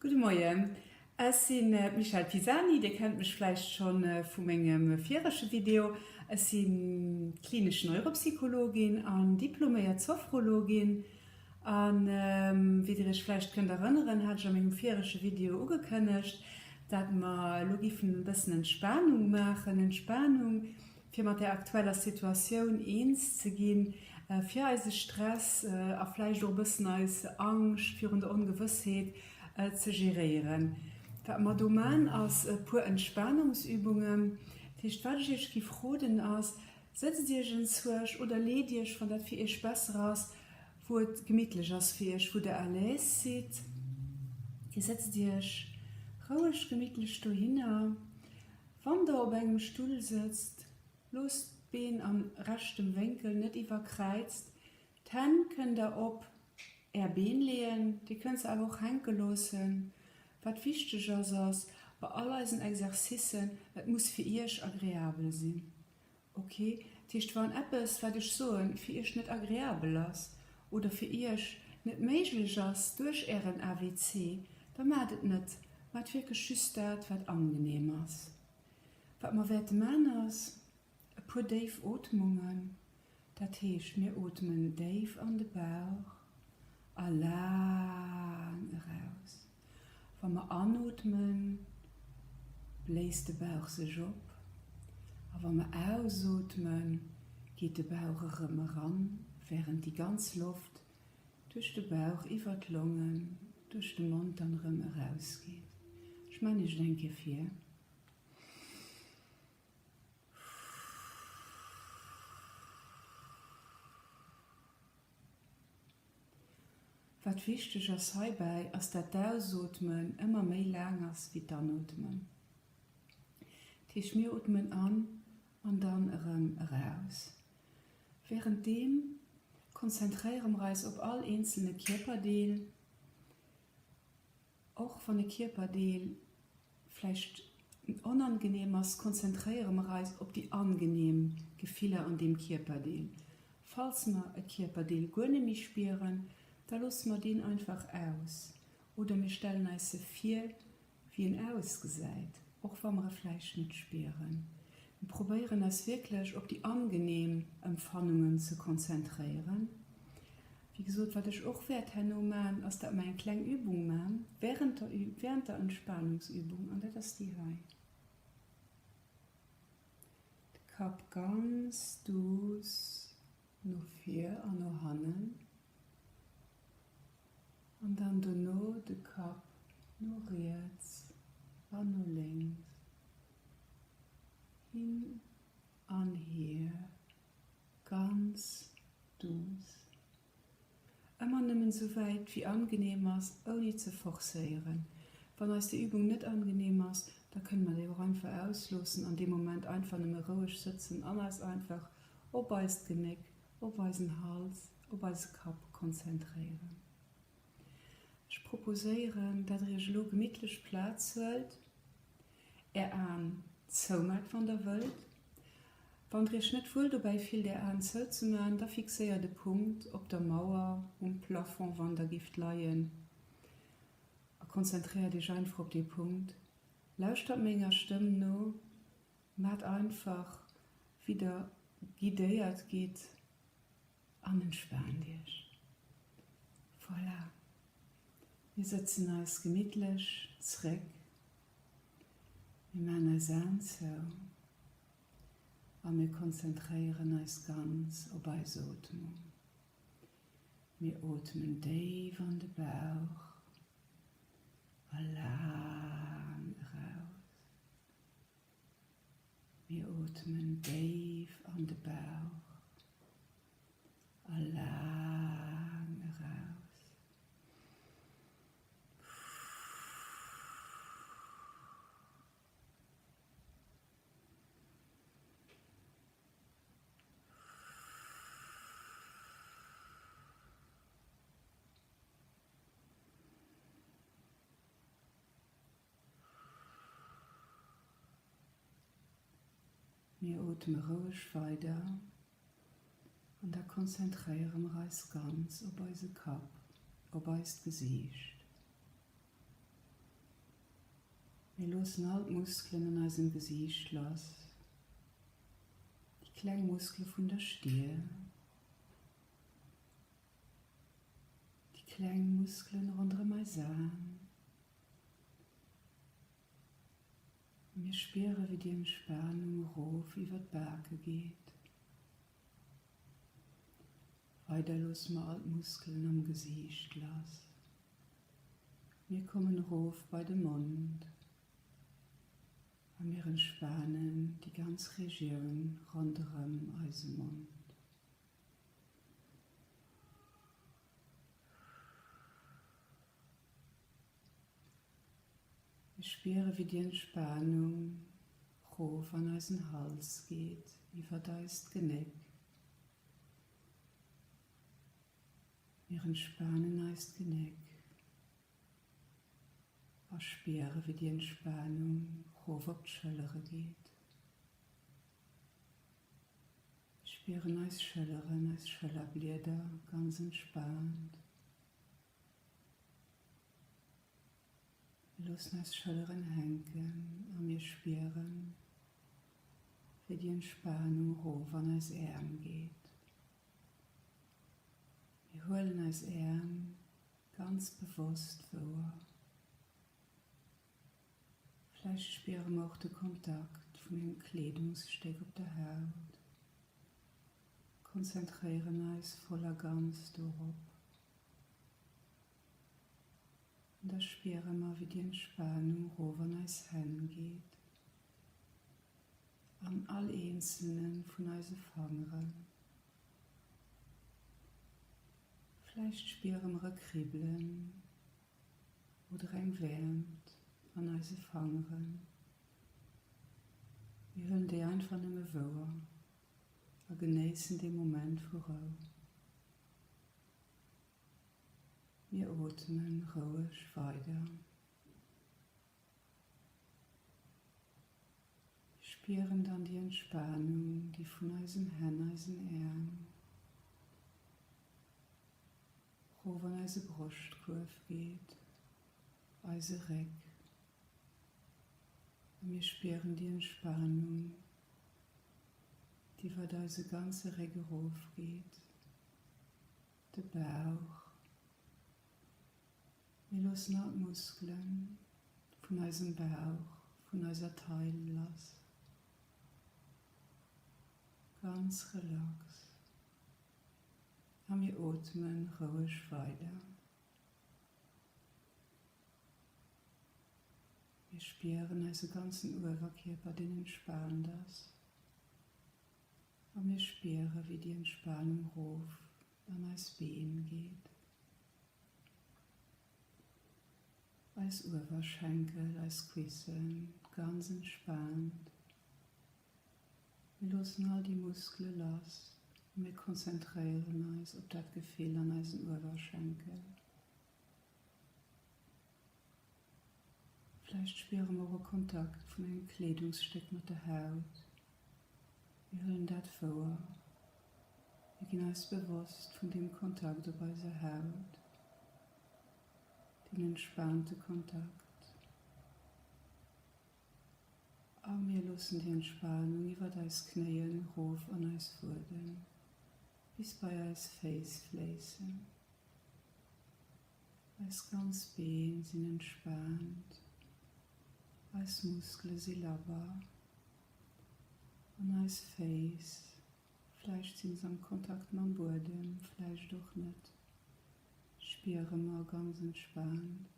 Gudde Moien, ech sinn d'Michèle Pisani, Dir kennt mech vläicht scho vu mengem viresche Video. Ech si klinesch Neuropsychologin an diploméiert Sophrologin. A wéi Dir Iech vläicht kënnt erënneren, hat ech a mengem viresche Video ugekënnegt, dat mer elo giffen e bëssen Entspanung maachen. Entspanung, fir mat der aktueller Situatioun eens ze ginn, fir eise Stress a vläicht och e bëssen eis Angscht virun der Ongewëssheet ze geréieren. Wat mer do man, ass e puer Entspanungsübungen. Dat heescht, wat ech iech giff roden ass, Sëtzt iech enzwuesch oder leet iech, wann dat fir iech besser ass, wou et gemittlech ass fir iech, wou der à l'aise sidd. Dir sëtzt iech roueg gemittlech dohinner. Wann der op engem Stull sëtzt, loosst d'Been an rechtem Wénkel, net iwwerkräizt. D'Hänn kënnt der op är Been leeën, dir kënnt se awer och hänke loossen. Wat wichteg ass, ass bei all eisen Exercicen, et muss fir iech agreabel sinn. Ok, dat heescht wann eppes wat ech soen fir iech net agreabel ass oder fir iech net méiglech ass duerch ären AWC, da maacht et net, maacht wierklech just dat wat angenehm ass. Wat mer wäerte maan ass e puer déif Ootmungen, dat heescht mir ootmen déif an de Bauch a laang eraus. Wa mer anootmen, bléist de Bauch sech op a wa mer ausootmen, geet de Bauch erëm eran, wärend déi ganz Loft duerch de Bauch, iwwer d'Longen, duerch de Mond dann erëm erausgeet. Ech man iech et eng Kéier vir. Wat wichteg ass heibäi, ass dat d'Ausootmen ëmmer méi laang ass wéi d'Anootmen. Dat heescht mir ootmen an an dann erëm eraus. Wärenddeem konzentréiere mer eis op all eenzelne Kierperdeel. Och wann e Kierperdeel vläicht onangenehm ass, konzentréiere mer eis op déi angenehm Gefiller an deem Kierperdeel. Falls mer e Kierperdeel guer net méi spieren, da loosse mer deen einfach aus oder mir stellen eis e vir, wéi en ausgesäit, och wa mer e vläicht net spieren. Mir probéieren eis wierklech op déi angenehm Empfannungen ze konzentréieren. Wéi gesot, wat ech och wäert herno man, ass dat mer eng kleng Übung man während der während der Entspanungsübung, an dat ass déi hei. De Kapp ganz douce no vir an no hannen an dann dono de Kapp no riets an no lénks, hin an hier. Ganz douce. Ëmmer nëmmen sou wäit wéi angenehm ass, ouni ze forcéieren. Wann eis déi Übung net angenehm ass, da kënne mer déi och einfach ausloossen an dee Moment einfach nëmme roueg sëtzen an eis einfach op eist Genéck, op eisen Hals, op eise Kapp konzentréieren. Ech proposéieren, dat der iech elo gemittlech Plaz huelt, är Aen zoumaat wann der wëllt. Wann der iech net wuel dobäi fillt är Aen zouzemaan, da fixéiert e Punkt op der Mauer, um Plafond wann der gifft leien a konzentréiert iech einfach op dee Punkt. Lauschtert menger Stëmm no, maat einfach wéi der guidéiert gitt an entspaant iech. Voilà, mir sëtzen eis gemittlech zréck, mir maan eis Aen zou a mir konzentréieren eis ganz op eis Ootmung. Mir ootmen déif an de Bauch a laang eraus. Mir ootmen déif an de Bauch a laang eraus. Mir ootme roueg weider an da konzentréiere mer eis ganz op eise Kapp, op eist Gesiicht. Mir loossen all d'Muskelen an eisem Gesiicht lass, déi kleng Muskele vun der Stier, déi kleng Muskelen ronderëm eis Aen. Mir spiere wéi déi Entspanung erof iwwer d'Bake geet. Weider loosse mer all d'Muskelen am Gesiicht lass. Mir kommen erof bei de Mond a mir entspanen déi ganz Regioun ronderëm eise Mond. Mir spiere wéi déi Entspanung rof an eisen Hals geet, iwwert eist Genéck. Mir entspanen eist Genéck a spiere wéi déi Entspanung rof op d'Schëllere geet. Mir spieren eis Schëlleren, eis Schëllerblieder ganz entspaant. Mir loossen eis Schëlleren hänken a mir spieren, wéi déi Entspanung erof an eis Äerm geet. Mir huelen eis Äerm ganz bewosst wouer. Vläicht spiere mer och de Kontakt vun engem Kleedungsstéck op der Haut. Konzentréieren eis voll a ganz dorop. An da spiere mer, wéi déi Entspanung erof an eis Hänn geet, an all eenzelne vun eise Fangeren. Vläicht spiere mer e Kribbelen oder eng Wäermt an eise Fangeren. Mir huelen déi einfach nëmme wouer a genéissen dee Moment vu Rou. Mir ootmen roueg weider. Mir spieren dann déi Entspanung, déi vun eisen Hänn, eisen Äerm rof an eise Broschtkuerf geet, eise Réck. A mir spieren déi Entspanung, déi iwwert eise ganze Réck erof geet. De Bauch. Mir loossen all d'Muskele vun eisem Bauch, vun eiser Taille lass. Ganz relax. A mir ootme roueg weider. Mir spieren eise ganzen Uewerkierper, deen entspaant ass. A mir spiere wéi déi Entspanung rof an eis Been geet, eis Uewerschenkel, eis Cuissen, ganz entspaant. Mir loossen all déi Muskele lass a mir konzentréieren eis op dat Gefill an eisen Uewerschenkel. Vläicht spiere mer och e Kontakt vun engem Kleedungsstéck mat der Haut. Mir huelen dat wouer. Mir ginn eis bewosst vun deem Kontakt op eiser Haut, deen entspaante Kontakt. A mir loossen déi Entspanung iwwert eis Knéien erof an eis Wueden bis bei eis Féiss fléissen. Eis ganz Been sinn entspaant, eis Muskele si labber an eis Féiss, vläicht sinn se am Kontakt mam Buedem, vläicht och net, spiere mer ganz entspaant.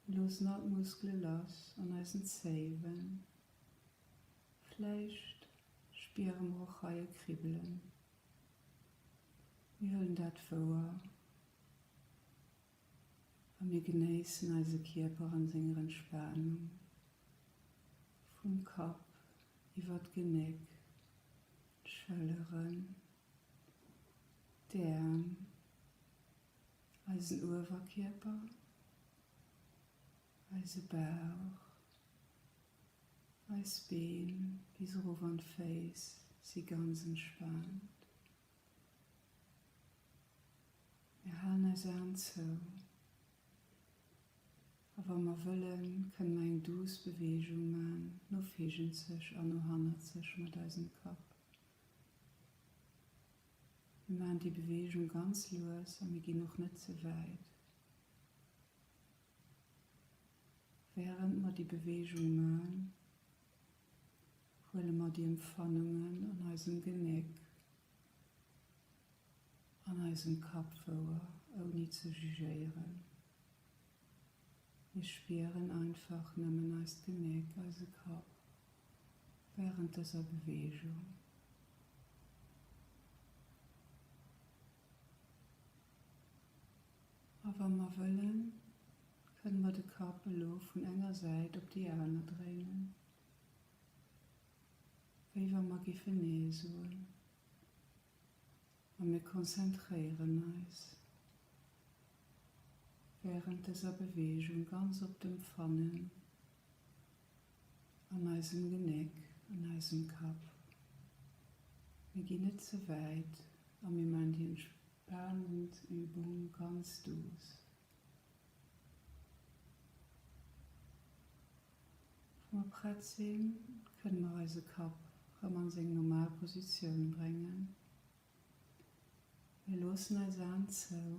Mir loossen all d'Muskele lass an eisen Zéiwen, vläicht spiere mer och hei e Kribbelen. Mir huelen dat wouer a mir genéissen eise Kierper an senger Entspanung, vum Kapp iwwer d'Genéck, d'Schëlleren, d'Äerm, eisen Uewerkierper, eise Bauch, Eis Been bis erof an d'Féiss si ganz entspaant. Mir halen eis Aen zou. A wa mer wëllen, kënne mer eng duuss Beweegung man, no virgenzeg an no hannerzeg mat eisem Kapp. Mir man déi Beweegung ganz lues a mir ginn och net ze wäit. Wärend mer déi Beweegung man, huele mer déi Empfannungen an eisem Genéck, an eisem Kapp wouer, ouni ze jugéieren. Mir spieren einfach nëmmen eist Genéck, eise Kapp wärend dëser Beweegung. A wa mer wëllen, kënne mer de Kapp elo vun enger Säit op déi aner dréinen, wéi wa mer giffen Nee soen. A mir konzentréieren eis wärend dëser Beweegung ganz op d'Empfannen an eisem Genéck, an eisem Kapp. Mir ginn net ze wäit a mir man déi entspanend Übung ganz duuss. Wa mer prett sinn, kënne mer eise Kapp rëm an seng normal Positioun bréngen. Mir loossen eis Aen zou,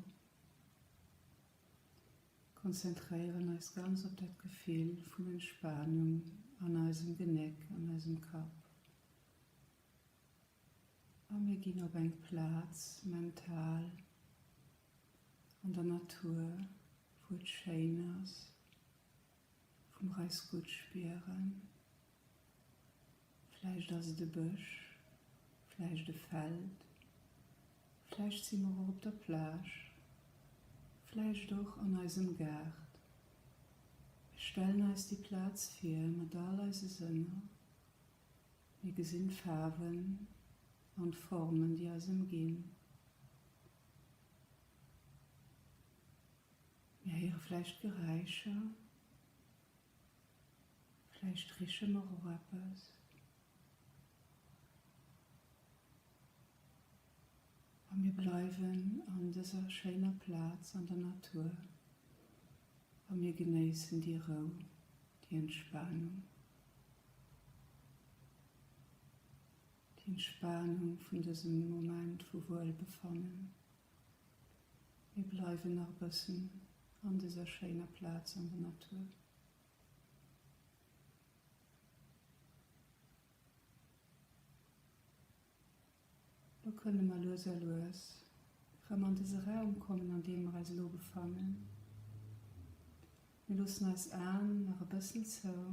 konzentréieren eis ganz op dat Gefill vun Entspanung an eisem Genéck, an eisem Kapp a mir ginn op eng Plaz mental an der Natur, wou et schéin ass, wou mer eis gutt spieren. Vläicht ass et e Bësch, vläicht e Feld, vläicht si mer och op der Plage, vläicht och an eisem Gaart. Mir stellen eis déi Plaz vir mat all eise Sënner. Mir gesinn d'Faarwen an d'Formen, déi eis ëmginn. Mir héiere vläicht Geräischer. Vläicht riche mer och eppes. A mir bleiwen an dëser schéiner Plaz an der Natur a mir genéissen déi Rou, déi Entspanung. Déi Entspanung vun dësem Moment vu Wuelbefannen. Mir bleiwen nach e bëssen an dëser schéiner Plaz an der Natur. Lo kënne mer lues a lues rëm an dëse Raum kommen, an deem mer eis elo befannen. Mir loossen eis Aen nach e bëssen zou.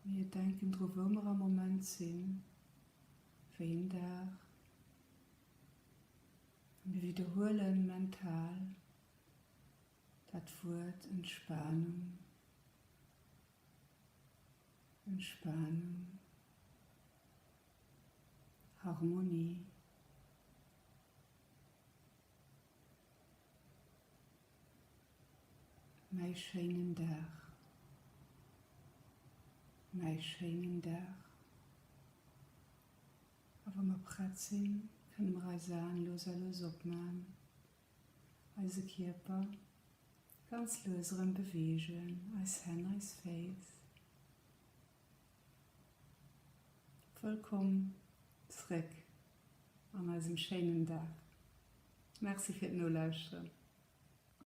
Mir denken dru wou mer am Moment sinn, wéi en Dag. A mir widderhuelen mental dat Wuert Entspanung, Entspanung, Harmonie. Mäi schéinen Dag, mäi schéinen Dag. A wa mer prett sinn, kënne mer eis Aen lues a lues opman, eise Kierper ganz lues erëm beweegen, eis Hänn, eis Féiss. Wëllkomm zréck an eisem schéinen Dag. Merci fir d'Nolauschteren.